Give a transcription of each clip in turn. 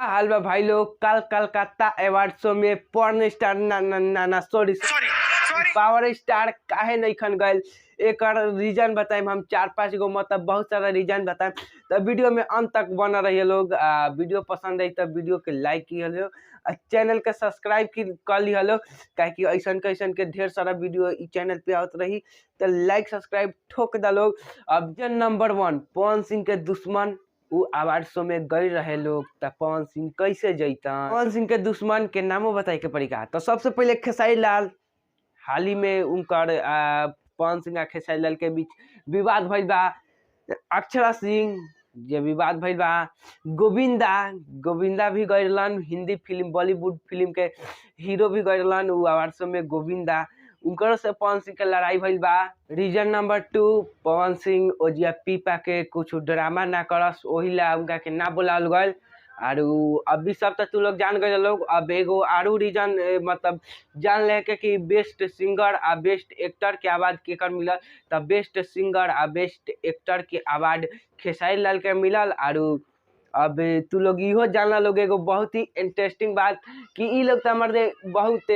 हाल बा भाई लोग, कल कलकत्ता अवार्ड शो में पॉर्न स्टार ना ना ना ना सॉरी पावर स्टार काहे नहीं खन गए, एकर रीजन बताएम हम 4-5 गो, मतलब बहुत सारा रीजन बताएम। तो वीडियो में अंत तक बना रहिए लोग। वीडियो पसंद आई तब वीडियो के लाइक की हलो, चैनल के सब्सक्राइब की कर ली हलो, काहे ऐसन कैसन के ढेर सारा वीडियो ई चैनल पे आवत रही, तो लाइक सब्सक्राइब ठोक दा लोग। अब जन नंबर 1 पवन सिंह के दुश्मन उ अवार्ड शो में गई रहे लोग, त पवन सिंह कैसे जैता? पवन सिंह के दुश्मन के नामों बताए के पड़ी का। तो सबसे पहले खेसारी लाल, हाल ही में उनकर पवन सिंह आ खेसारी लाल के बीच विवाद भइल बा। अक्षरा सिंह जे विवाद भइल बा। गोविंदा, गोविंदा भी गई रहलन, हिंदी फिल्म बॉलीवुड फिल्म के हीरो भी गई रहलन उ अवार्ड शो में। गोविंदा उनकर से पवन सिंह के लड़ाई भइल बा। रीजन नंबर 2, पवन सिंह ओजिया पीपा के कुछ ड्रामा ना करस, ओहिला उनका के ना बोलावल गइल। आर अभी सब तो तू लोग जान गए लोग। अब एगो आरू रीजन मतलब जान ले के कि बेस्ट सिंगर आ बेस्ट एक्टर के अवार्ड केकर मिलल, तो बेस्ट सिंगर आ बेस्ट एक्टर के अवार्ड खेसारी लाल के मिलल। आरू अब तू लोग इहो जानला लोग एगो बहुत ही इंटरेस्टिंग बात कि ई लोग तो हमारे बहुत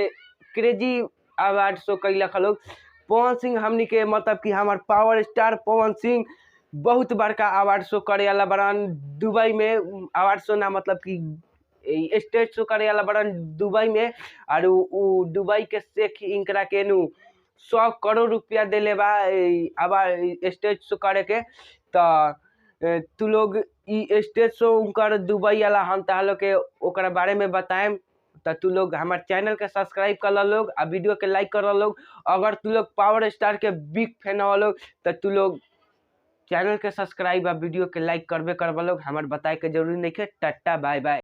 क्रेजी अवार्ड शो कैलक लोग। पवन सिंह हमनी के मतलब कि हमार पावर स्टार पवन सिंह बहुत बड़का अवार्ड शो करे वाला बड़न दुबई में। अवार्ड शो ना मतलब कि स्टेज शो करे वाला बड़न दुबई में। और उ दुबई के शेख इनकरा के नु 100 करोड़ रुपया देले बा अवार्ड स्टेज शो करे के। तो तू लोग ई स्टेज शो उनकर दुबई वाला हम तालो के ओकरा बारे में बताएम। तो तू लोग हमारे चैनल के सब्सक्राइब कर लोग आ वीडियो के लाइक कर लोग। अगर तू लोग पावर स्टार के बिग फैन हो लोग तो तू लोग चैनल के सब्सक्राइब आ वीडियो के लाइक करबे करबा लोग, हमारे बताए के जरूरी नहीं है। Tata bye bye.